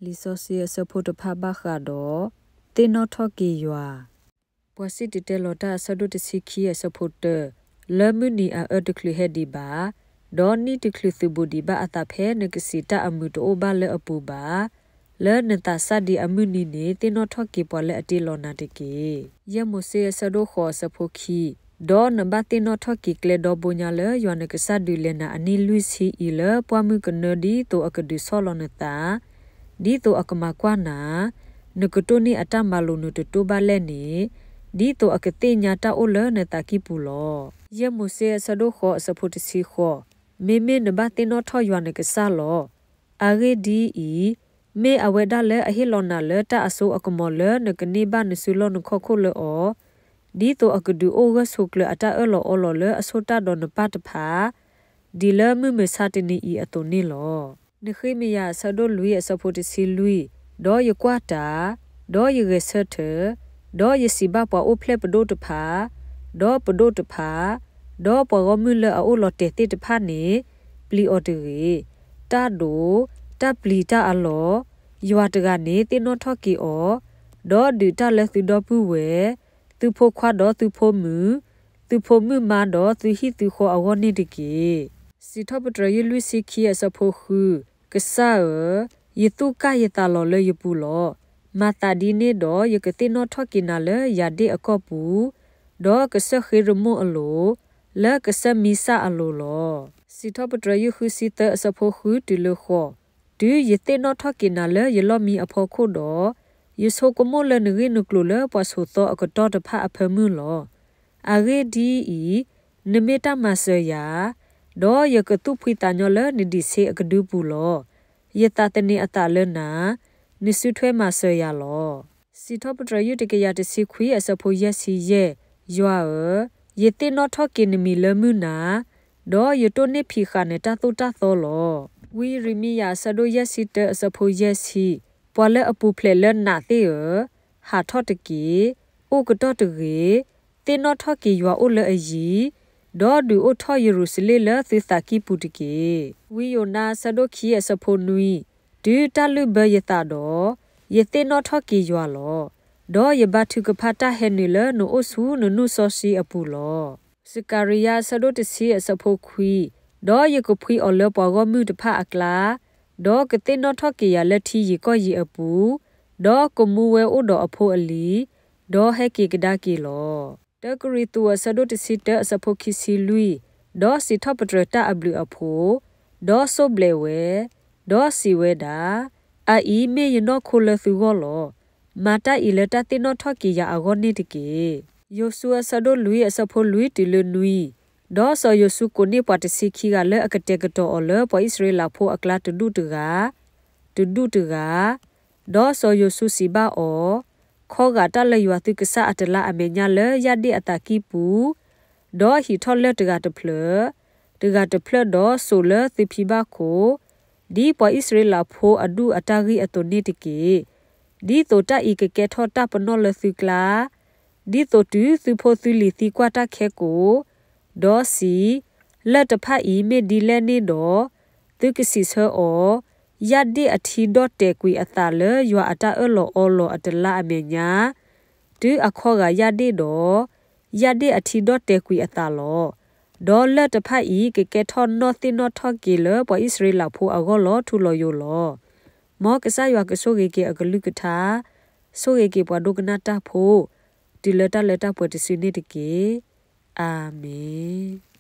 လံာ်စီဆှံအဆၢဖိတဖၣ်ဘၣ်ဃးဒီး သ့ၣ်နီၣ်ထီၣ်က့ၤယွၤ ပှၤစံၣ်တဲၤတဲလီၤတၢ်အဆၢဒိၣ်တဆံခံအဆၢဖိတၢ, လၢမုၢ်နံၤအအၢတချုးဟဲဒံးဘၣ်, ဒီးနံၣ်တချုးသုးဘူးဒံးဘၣ်အသးဖဲနကစံးတၢ်အမုာ်တအိၣ်ဘၣ်လၢအပူၤဘၣ်, လၢနသးစၢ်ဒံးအမုၢ်နံၤန့ၣ် သ့ၣ်နီၣ်ထီၣ်က့ၤပှၤလၢအတ့လီၤနၤတက့ၢ်. ယဲၢ်မိၤၡ့အဆၢဒိၣ်ဃိးအဆၢဖိခံ, ဒီးနဘၣ်သ့ၣ်နီၣ်ထီၣ်က့ၤကျဲဒီဘိညါလၢယွၤနကစၢ်ဒုးလဲၤနၤအနံၣ်လွံၢ်ဆံအံၤလၢပှၢ်မုၢ်ကနၢဒ်သိးအကဒုးဆီၣ်လီၤနသး, ဒ်သိးအကမၤကွၢ်နၤ, နကတိၢ်န့ၢ်အတၢ်မၤလိာ်နတတိၢ်ဘၣ်လဲၣ်န့ၣ်, ဒ်သိးအကသ့ၣ်ညါတၢ်အိၣ်လၢနသးကံၢ်ပူၤလီၤ. ယဲၢ်မိၤၡ့အဆၢဒိၣ်ဃိးအဆၢဖိတဆံဃိး, မ့မ့ၢ်နဘၣ်သ့ၣ်နီၣ်ထီၣ်ယွၤနကစၢ်လီၤ. အဂ့ၢ်ဒ်အံၤ, မ့ၢ်အဝဲဒၣ်လၢအဟ့ၣ်လီၤနၤလၢတၢ်အစိအကမီၤလၢနကန့ၢ်ဘၣ်နစုလီၢ်နခီၣ်ခိၣ်လၢအီၤ, ဒ်သိးအကဒုးအိၣ်ဂၢၢ်ဆိးကျၢၤအတၢ်အၢၣ်လီၤအီလီၤလၢအဆိၣ်တၢ်ဒီးနပၢ်တဖၣ်, ဒ်လၢမုၢ်မဆါတနံၤအံၤအသိးန့ၣ်လီၤ. နဃ့မယၤအဆၢဒိၣ်လွံၢ်အဆၢဖိတဆံလွံၢ်, ဒီးယကွၢ်တၢ်, ဒီးယဂဲၤဆၢထၢၣ်, ဒီးယစံးဘၣ်ပှၤအိၣ်ဖျဲၣ်ပဒိၣ်တဖၣ်, ဒီးပဒိၣ်တဖၣ်, ဒီးပှၤဂီၢ်မုၢ်လၢအအိၣ်လီၤတဲာ်သ့ၣ်တဖၣ်န့ၣ်, ပျံၤအီၤတဂ့ၤ. တၢ်ဒိၣ်, တၢ်ပျံၤတၢ်အလီၢ်, ယွၤတဂၤန့ၣ်သ့ၣ်နီၣ်ထီၣ်က့ၤအီၤ, ဒီးဒုးတၢ်လၢသုဒီပုၢ်ဝဲၢ်, သုဖိခွါဒီးသုဖိမုၣ်, သုဖိမုၣ်မါဒီးသုဟံၣ်သုဃီအဂီၢ်န့ၣ်တက့ၢ်. စံးထီၣ်ပတြၢၤယုၢ်လွံၢ်ဆံခံအဆၢဖိဃု, ကစၢ်ဧၢ, ယသူၣ်ကၢ်ယသးလီၤလၢယပူၤလီၤ. မၤသးဒ်န့ၣ်ဒီးယကသ့ၣ်နီၣ်ထီၣ်က့ၤနၤလၢယၤဒ့ၣ်အကီၢ်ပူၤ, ဒီးကစၢၢ်ဃ့ရမိၣ်အလိၤ, လၢကစၢၢ်မံစၢ်အလိၤလီၤ. စံးထီၣ်ပတြၢၤယုၢ်ဃုဆံသၢအဆၢဖိဃုတုၤလၢဃိး, တုၤယသ့ၣ်နီၣ်ထီၣ်က့ၤနၤလၢယလီၢ်မံအဖီခိၣ်ဒီး, ယဆိကမိၣ်လၢနဂ့ၢ်နကျိၤလၢပှၤဆိးသီအကတီၢ်တဖၣ်အဖၢမုၢ်လီၤ. အဂ့ၢ်ဒ်အံၤ, နမ့ၢ်တၢ်မၤစၢၤယၤ, ဒီးယကသူၣ်ဖှံသးညီလၢနဒံးဆ့အကဒုပူၤလီၤ. ယသးသန့ၤအသးလၢနၤ, နစုထွဲမၤစၢၤယၤလီၤ. စံးထီၣ်ပတြၢၤယုၢ်တကယၤတဆံခွံအဆၢဖိယဲၢ်ဆံယဲၢ်, ယွၤဧၢ, ယသ့ၣ်နီၣ်ထီၣ်က့ၤနမံၤလၢမုၢ်နၤ, ဒီးယတိၢ်န့ၢ်ဖံးဃာ်နတၢ်သိၣ်တၢ်သီလီၤ. ဝံယံးရမံယၤအဆၢဒိၣ်ယဲၢ်ဆံတၢအဆၢဖိယဲၢ်ဆံ, ပှၤလၢအပူၤဖျဲးလၢနးသ့ၣ်ဧၢ, ဟးထီၣ်တက့ၢ်, အိၣ်ကတီၢ်တဂ့ၤ, သ့ၣ်နီၣ်ထီၣ်က့ၤယွၤအိၣ်လၢအယံၤ, ဒီးဒုးအိၣ်ထီၣ်ယရူၤၡလ့ၣ်လၢသုသးကံၢ်ပူၤတက့ၢ်. ဝံယိၤနါအဆၢဒိၣ်ခံအဆၢဖိနွံ, တုၤတၢ်လုၢ်ဘၢယသးဒီး, ယသ့ၣ်နီၣ်ထီၣ်က့ၤယွၤလီၤ. ဒီးယဘါထုကဖၣ်တၢ်ဟဲနုာ်လၢနအိၣ်ဆူနနုာ်စီဆှံအပူၤလီၤ. စကၤရံယါအဆၢဒိၣ်တဆံအဆၢဖိခွံ, ဒီးယကဖှံအီၤလၢပှၤဂီၢ်မုၢ်တဖၣ်အကျါ, ဒီးကသ့ၣ်နီၣ်ထီၣ်က့ၤယၤလၢထံယံၤကီၢ်ယံၤအပူၤ, ဒီးကမူဝဲအိၣ်ဒီးအဖိအလံၤ, ဒီးဟဲက့ၤကဒါက့ၤလီၤ. တၢကရံၣ်သူးအဆၢဒိၣ်တဆံတၢအဆၢဖိခံဆံလွံၢ်, ဒီးစံးထီၣ်ပတြၢၤတၢ်အဘျုးအဖှိၣ်, ဒီးစိၣ်ဘျဲးဝဲ, ဒီးစံးဝဲဒၣ်, အအံၤမ့ၢ်ယနီၢ်ခိလၢသုဂီၢ်လီၤ. မၤတၢ်အံၤလၢတၢ်သ့ၣ်နီၣ်ထီၣ်က့ၤယၤအဂီၢ်န့ၣ်တက့ၢ်. ယိၤၡူအဆၢဒိၣ်လွံၢ်အဆၢဖိလွံၢ်တုၤလၢနွံ, ဒီးစီၤယိၤၡူကိးန့ၢ်ပှၤတဆံခံဂၤလၢအကတဲာ်ကတီၤအီၤလၢပှၤအံၣ်စရ့လးဖိအကျါတဒူၣ်တဂၤ, တဒူၣ်တဂၤ, ဒီးစီၤယိၤၡူစံးဘၣ်အီၤ, ခီဂာ်တၢ်လၢယွၤသုကစၢ်အတလါအမဲာ်ညါလၢယၢ်ဒ့ၣ်အသးကံၢ်ပူၤ, ဒီးဟံးထီၣ်လၢၢ်တဂၤတဖျၢၣ်, တဂၤတဖျၢၣ်ဒီးစိာ်လၢသုဖံဘၣ်ခိၣ်, ဒ်ပှၤအံၣ်စရ့လးဖိအဒူၣ်အတၢ်ဂံၢ်အသိးန့ၣ်တက့ၢ်. ဒ်သိးတၢ်အံၤကကဲထီၣ်တၢ်ပနီၣ်လၢသုကျါ, ဒ်သိးတုၤသုဖိသုလံၤသံကွၢ်တၢ်ခဲကိာ်, ဒီးစံး, လၢၢ်တဖၣ်အံၤမ့ၢ်ဒ်လဲၣ်န့ၣ်ဒီး, သုကစံးဆၢအီၤ, ယၢ်ဒ့ၣ်အထံဒီၣ်တဲာ်ကွံာ်အသးလၢယွၤအတၢ်အၢၣ်လီၤအီလီၤအတလါအမဲာ်ညါ, တုၤအခီဂာ်ယၢ်ဒ့ၣ်ဒီး, ယၢ်ဒ့ၣ်အထံဒီၣ်တဲာ်ကွံာ်အသးလီၤ. ဒီးလၢၢ်တဖၣ်အံၤကကဲထီၣ်နီၣ်သ့ၣ်နီၣ်ထီၣ်က့ၤလၢပှၤအံၣ်စရ့လးဖိအဂီၢ်လီၤထူလီၤယိာ်လီၤ. မ်ကစၢ်ယွၤကဆိၣ်ဂ့ၤက့ၤအကလုၢ်ကထါ, ဆိၣ်ဂ့ၤက့ၤပှၤဒိကနၣ်တၢ်ဖိ, တုၤလၢတၢ်လၢတၢ်ပှဲၤတစုန့ၣ်တက့ၢ်. အၤမ့ၣ်.